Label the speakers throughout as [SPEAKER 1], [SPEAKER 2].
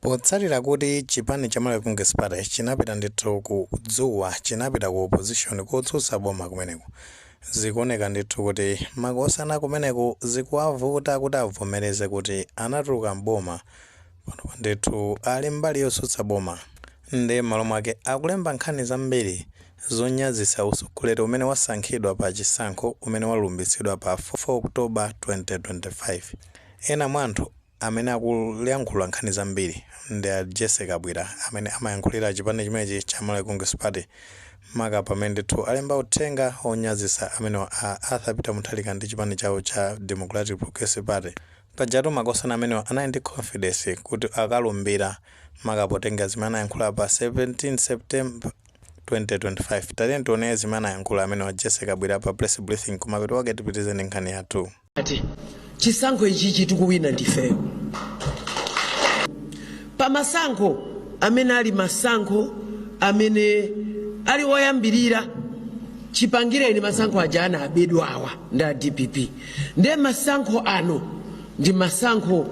[SPEAKER 1] Potsatira kuti chipani cha Malawi Congress Party chinapita ndithu ku dzuwa, chinapita ku opposition kotsutsa boma kumeneku, zikuoneka ndithu kuti makosana kumeneku zikuwavuta kuti avomereze kuti anatuluka m'boma, panopa ndithu ali mbali yotsutsa boma. Nde m'malo mwake akulemba nkhani zambiri zonyazitsa utsogoleri umene wasankhidwa pa chisankho umene walumbitsidwa pa 4 October 2025. Ena mwa anthu amene akuyankhula nkhani zambiri ndi a Jessie Kabwila amene amayankhulira chipani chimenechi cha Malawi Congress Party, maka pamene ndithu alemba uthenga onyazitsa amenewa a Arthur Peter Mutharika ndi chipani chawo cha Democratic Progressive Party. Pajatu makosana amenewa anali ndi confidence kuti akalumbira, maka potenga zimene anayankhula pa 17 September 2025. Tatiyeni tione zimene anayankhula amenewa Jessie Kabwila pa press briefing, kumapeto wake tipitize ndi nkhani yathu.
[SPEAKER 2] Ati chisankho ichichi tikuwina ndifeyo. Pa masankho amene ali masankho amene ali oyambirira chipangireni masankho aja anabedwa awa ndi a DPP, ndiye masankho ano ndi masankho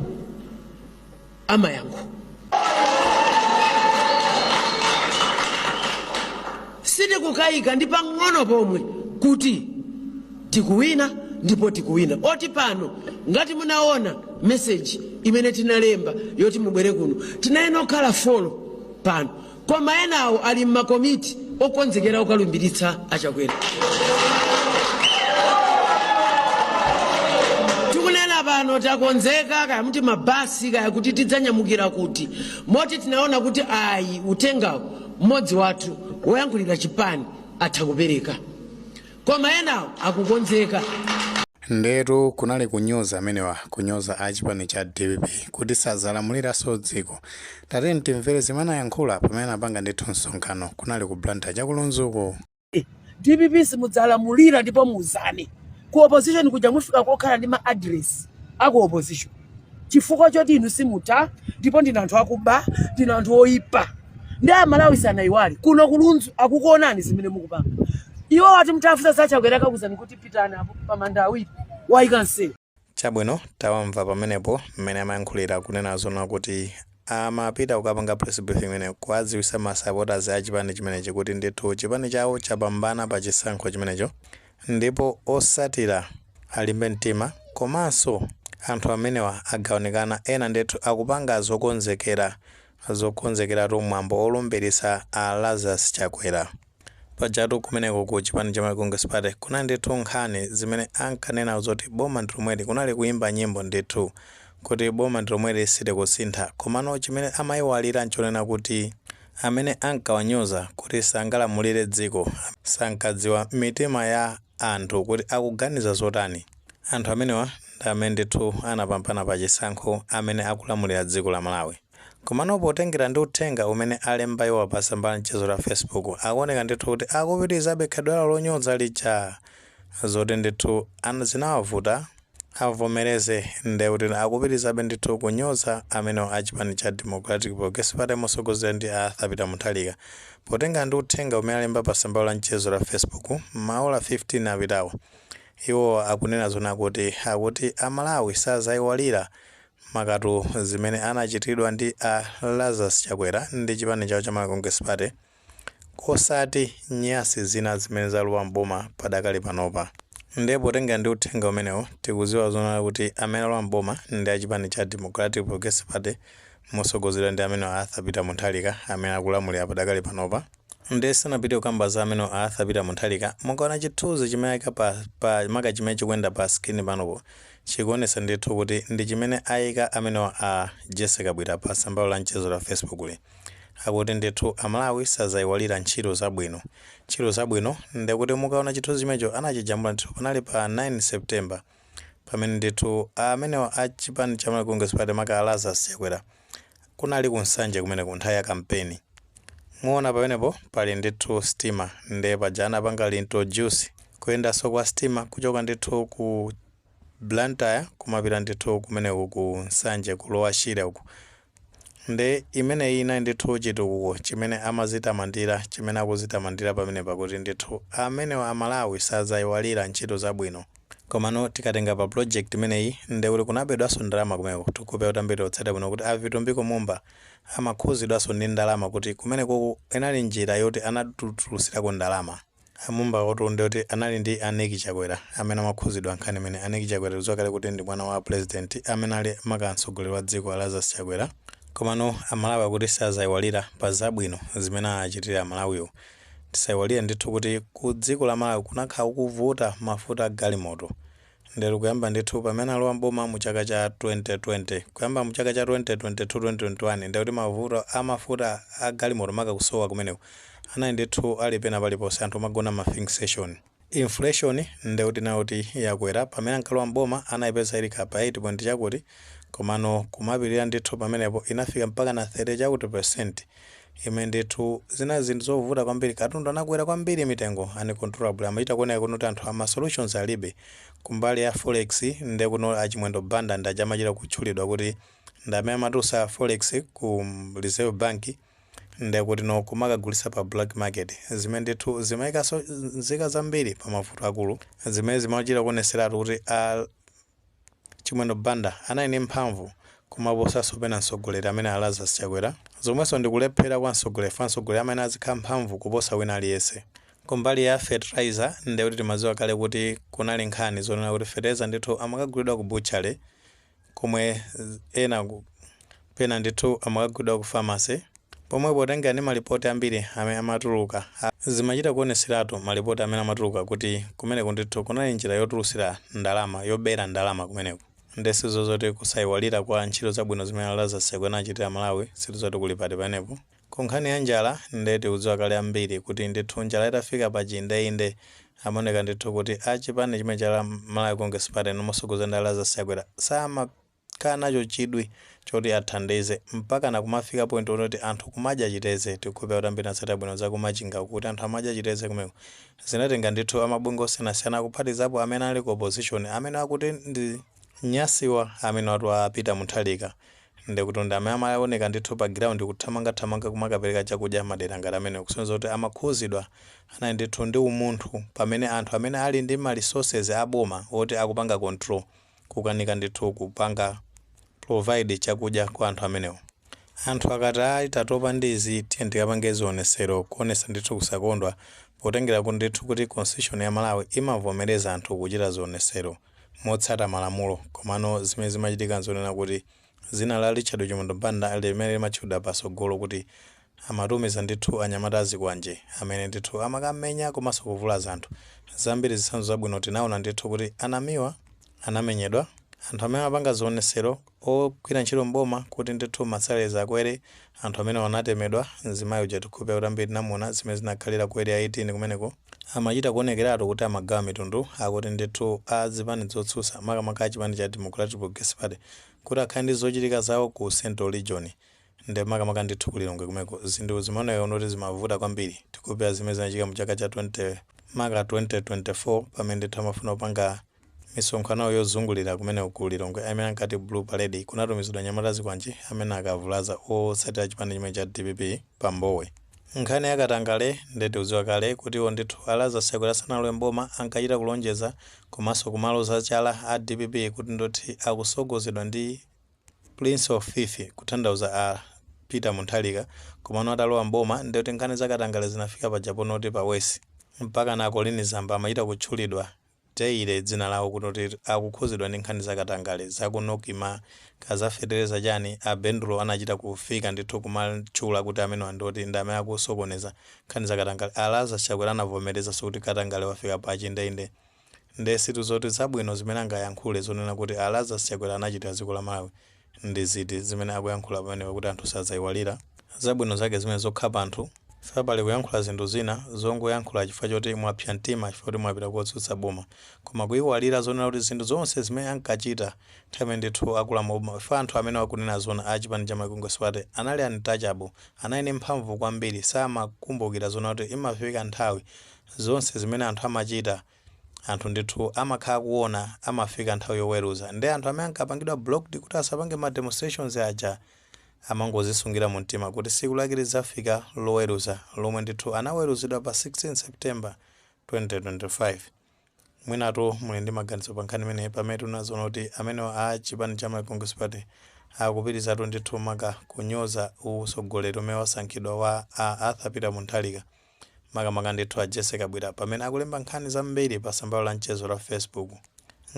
[SPEAKER 2] amayankho. Sitikukayika ndi pang'ono pomwe kuti tikuwina, ndipo tikuwina. Oti pano ngati munaona message imene tinalemba yoti mubwere kuno, tinayenera kukhala 4 pano, koma enawo ali mmakomiti okonzekera okalumbiritsa achakwera. Tikunena pano takonzeka, kaya muti mabasi, kaya kuti tidzanyamukira kuti, moti tinaona kuti ayi, uthengawo mmodzi wathu woyankhulira chipani atha kupereka, koma enawo akukonzeka.
[SPEAKER 1] Ndetu kunali kunyoza amenewa, kunyoza a chipani cha DPP kuti sazalamuliranso dziko. Tatiyeni timvere zimene anayankhula pamene anapanga ndithu msonkhano kunali ku Blantyre cha ku Lunzuko.
[SPEAKER 2] DPP simudzalamulira, ndipo muuzane ku opposition kuja mufika kokhala ndi ma address aku opposition chifukwa choti inu simutha, ndipo ndinu anthu akuba, ndinu anthu oyipa. Ndi Amalawi sanayiwale kuno ku Lunzu akukuonani zimene mukupanga. Iwo ati mutafunsa za Chakwera akakuuzani kuti pitani apo pamanda awiri wayika msewu.
[SPEAKER 1] Chabwino, tawamva pamenepo mmene amayankhulira, kunena zona kuti amapita kukapanga press briefing imeneyo kuwadziwitsa ma supporters a chipani chimenechi kuti ndithu chipani chawo chapambana pa chisankho chimenecho, ndipo osatira alimbe mtima. Komanso anthu amenewa agawanikana, ena ndithu akupanga zokonzekera, zokonzekeratu mwambo olumbiritsa a Lazarus Chakwera. Pajatu kumeneko ku chipani cha Malawi Congress Party kunali ndithu nkhani zimene ankanena zoti boma ndi lomweli, kunali kuyimba nyimbo ndithu kuti boma ndi lomweli, sitikusintha. Komano chimene amayiwalira nchonena kuti amene ankawanyoza kuti sangalamulire dziko sankadziwa mitima ya anthu kuti akuganiza zotani. Anthu amenewa ndi amene ndithu anapambana pa chisankho, amene akulamulira dziko la Malawi. Komano potengera ndi uthenga umene alemba iwowa pa tsamba la mchezo la Facebook, akuoneka ndithu kuti akupitirizabe khalidwe lawo lonyoza lija, zoti ndithu zinawavuta avomereze, nde kuti akupitirizabe ndithu kunyoza amenewa a chipani cha Democratic Progressive Party motsogozedwa ndi Arthur Peter Mutharika. Potengera ndi uthenga umene alemba pa tsamba la mchezo la Facebook maola 15 apitawo, iwo akunena zona kuti akuti Amalawi sazayiwalira makatu zimene anachitidwa ndi a Lazarus Chakwera ndi chipani chawo cha Malawi Congress Party, osati nyasi zina zimene zalowa m'boma padakali panopa. Ndiye potengera ndi uthenga umenewo, tikudziwa zona kuti amene alowa m'boma ndi achipani cha Democratic Progressive Party motsogozedwa ndi amene Arthur Peter Mutharika amene akulamulira padakali panopa. Ndiye sanapite kukamba za amene Arthur Peter Mutharika. Mukaona chithunzi chimene ayika pa maka chimene chikuyenda pa screen panopo, chikuonetsa ndithu kuti ndi chimene ayika amene a Jessie Kabwila pa tsamba la mchezo la Facebook li. Akuti ndithu Amalawi sazayiwalira ntchito zabwino. Ntchito zabwino, ndikuti mukaona chithunzi chimenecho anachijambula ndithu panali pa 9 September, pamene ndithu amenewa a chipani cha Malawi Congress Party, maka a Lazarus Chakwera, kunali ku Nsanje kumene ku nthawi ya kampeni. Muona pamenepo pali ndithu sitima, ndiye paja anapanga introduce kuyendanso kwa sitima kuchoka ndithu ku Blantyre kumapita ndithu kumeneku ku Nsanje, ku Lower Shire uku. Nde imeneyi inali ndithu chitukuko chimene amazitamandira, chimene akuzitamandira pamenepa, kuti ndithu amenewa Amalawi sazayiwalira ntchito zabwino. Komano tikatenga pa project imeneyi, ndekuti kunabedwanso ndalama kumeko. Tikupe kuti ambiri otsata bwino kuti a Vitumbiko Mumba amakhuzidwanso ndi ndalama, kuti kumeneko inali njira yoti anatulutsirako ndalama. Amumba otu ndikuti anali ndi a Nick Chakwera amene amakhuzidwa nkhani imene. A Nick Chakwera tikudziwa kale kuti ndi mwana wa president amene ali makamtsogoleri wa dziko, Lazarus Chakwera. Komano Amalawi akuti sazayiwalira pa zabwino zimene achitira Amalawiwo. Tisayiwalire ndithu kuti ku dziko la Malawi kunakhala kukuvuta mafuta a galimoto. Ndero kuyamba ndithu pamene alowa mboma mu chaka cha 2020, kuyamba mu chaka cha 2022, 2021, ndekuti mavuto amafuta a galimoto makakusowa kumeneko anali ndithu ali pena paliponse, anthu amagona ma filling station. Inflation ndekuti nakuti yakwera. Pamene ankalowa mboma anayipeza ili pa 8 point chakuti, komano kumapirira ndithu pamenepo inafika mpaka na 30 chakuti percent, imene ndithu zina zinthu zovuta kwambiri. Katundu anakwera kwambiri mitengo uncontrollable, amachita kuoneka kuti anthu ama solutions alibe. Kumbali ya forex, ndekuno Achimwendo Banda ndaja amachita kutchulidwa kuti ndi amene amatulutsa forex ku Reserve Bank, ndekuti no kumakagulitsa pa black market, zimene ndithu zimayikanso nzika zambiri pa mavuto akulu, zimene zimachita kuoneseratu kuti a Chimwendo Banda anali ndi mphamvu kumaposanso pena mtsogoleri amene a Lazarus Chakwera, zomwenso ndikulephera kwa mtsogoleri fa mtsogoleri amene azikhala mphamvu kuposa wina aliyense. Kumbali ya fertilizer, ndekuti timadziwa kale kuti kunali nkhani zonena kuti fertilizer ndithu amakagulidwa ku butchery, komwe ena pena ndithu amakagulidwa ku pharmacy, pomwe potenga ndi malipoti ambiri amene amatuluka, zimachita kuoneseratu malipoti amene amatuluka kuti kumeneko ndithu kunali njira yotulutsira ndalama, yobera ndalama kumeneko. Ndesizo zoti kusayiwalira kwa ntchito zabwino zimene Lazarus Chakwera anachitira Malawi sizoti kuli pati panepo. Ku nkhani ya njala, nde tikudziwa kale ambiri kuti ndithu njala itafika pa chindeinde, amaoneka ndithu kuti achipani chimene cha Malawi Congress Party nomosogoza ndi Lazarus Chakwera samakhala nacho chidwi choti athandize, mpaka na kumafika point kuti anthu kumadya chiteze. Tikukhulupirira kuti ambiri atsatira bwino zakumachinga kuti anthu amadya chiteze kumeko. Zinatenga ndithu amabungwe osiyanasiyana, kuphatizapo amene ali ku opposition, amene akuti ndi nyasiwa, amene watu apita Mutharika, ndikuti ndi amene amaoneka ndithu pa ground kuthamangathamanga kumakapereka chakudya madera ngati amene, kusonyeza kuti amakhuzidwa, anali ndithu ndi umunthu, pamene anthu amene ali ndi ma resources aboma oti akupanga control kukanika ndithu kupanga provide chakudya kwa anthu amenewo. Anthu akati, "Ayi, tatopa ndi izi, tiye tikapange zionesero," kuonesa ndithu kusakondwa, potengera kuti ndithu kuti constitution ya Malawi imavomereza anthu kuchita zionesero motsata malamulo. Komano zimene zimachitika nzonena kuti zina la Richard Chimwendo Banda limene limatchedwa pasogolo kuti amatumiza ndithu anyamata azikwanje amene ndithu amakamenya komanso kuvulaza anthu zambiri. Zitsanzo zabwino tinaona ndithu kuti anamiwa anamenyedwa, anthu amene amapanga zionesero ogwira ntchito mboma kuti ndithu ma salaries akwere, anthu amene anatemedwa. Mzimayi uja tikhupe kuti ambiri tinamuona zimene zinakhalira ku Area 18 kumeneko, amachita kuonekeratu kuti amagawa mitundu, akuti ndithu a zipani zotsutsa, makamaka a chipani cha Democratic Progressive Party, kuti akhale ndi zochitika zawo ku Central Region, ndi makamaka ndithu kulilongwe kumeko. Zinthu zimaoneka kuti zimavuta kwambiri. Tikupeza zimene zinachitika mu chaka cha 20 maka 2024, pamene ndithu amafuna kupanga misonkhano yozungulira kumene ku Lilongwe amene ankati Blue Parade, kunatumizidwa anyamata zikwanje amene akavulaza otsatira chipani chimene cha DPP pambowe. Nkhani yakatangale, ndeti udziwa kale kuti iwo ndithu a Lazarus Chakwera asanalowe mboma ankachita kulonjeza komanso kumaloza chala a DPP kuti ndoti akusogozedwa ndi Prince of Thief, kutanthauza a Peter Mutharika. Komano atalowa mboma, ndikuti nkhani zakatangale zinafika paja ponoti pa worse, mpaka na Colleen Zamba amachita kutchulidwa daily dzina lawo kuti akukhuzidwa ndi nkhani zakatangale zakunokima kazafetereza chani. A Bendulo anachita kufika ndithu kumatchula kuti amene ndoti ndi amene akusokoneza nkhani zakatangale. A Lazarus Chakwera anavomerezanso kuti katangale wafika pa chindeinde. Nde zoti zabwino zimene angayankhule zonena kuti a Lazarus Chakwera anachitira dziko la Malawi ndi ziti zimene akuyankhula pamenepo kuti anthu sadzayiwalira zabwino zake zimene zokhapa anthu? Pali kuyankhula zinthu zina zongoyankhula chifukwa choti mwapsa mtima, chifukwa choti mwapita kotsutsa boma, koma kuyiwalira zonena kuti zinthu zonse zimene ankachita nthawi imene ndithu akulamula boma. Ife anthu amene akunena zona a chipani cha Congress Party anali untouchable, anali ndi mphamvu kwambiri, samakumbukira zonena kuti imafika nthawi zonse zimene anthu amachita, anthu ndithu amakhala kuona, amafika nthawi yoweruza. Ndi anthu amene ankapangidwa blocked kuti asapange ma demonstrations aja amangozisungira mu mtima kuti tsiku lake lidzafika loweruza, lomwe ndithu anaweruzidwa pa 16 September 2025. Mwinatu muli ndi maganizo pa nkhani imeneyi, pamene tinazoona kuti amenewa a chipani cha Malawi Congress Party akupitizatu ndithu maka kunyoza usogoleri umene wasankhidwa wa a Arthur Peter Mutharika, makamaka ndithu a Jessie Kabwila, pamene akulemba nkhani zambiri pa tsamba la mchezo la Facebook.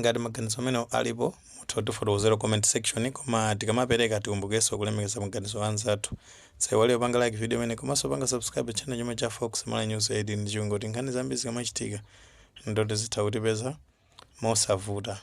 [SPEAKER 1] Ngati maganizo amenewo alipo, mutha kutifotokozera comment section, koma tikamapereka tikumbukenso kulemekeza maganizo anzathu. Saiwale panga like video imene, komanso panga subscribe channel chomwe cha Fox Malawi News 18, ndi chingoti nkhani zambiri zikamachitika ndoti zitha kutipeza mosavuta.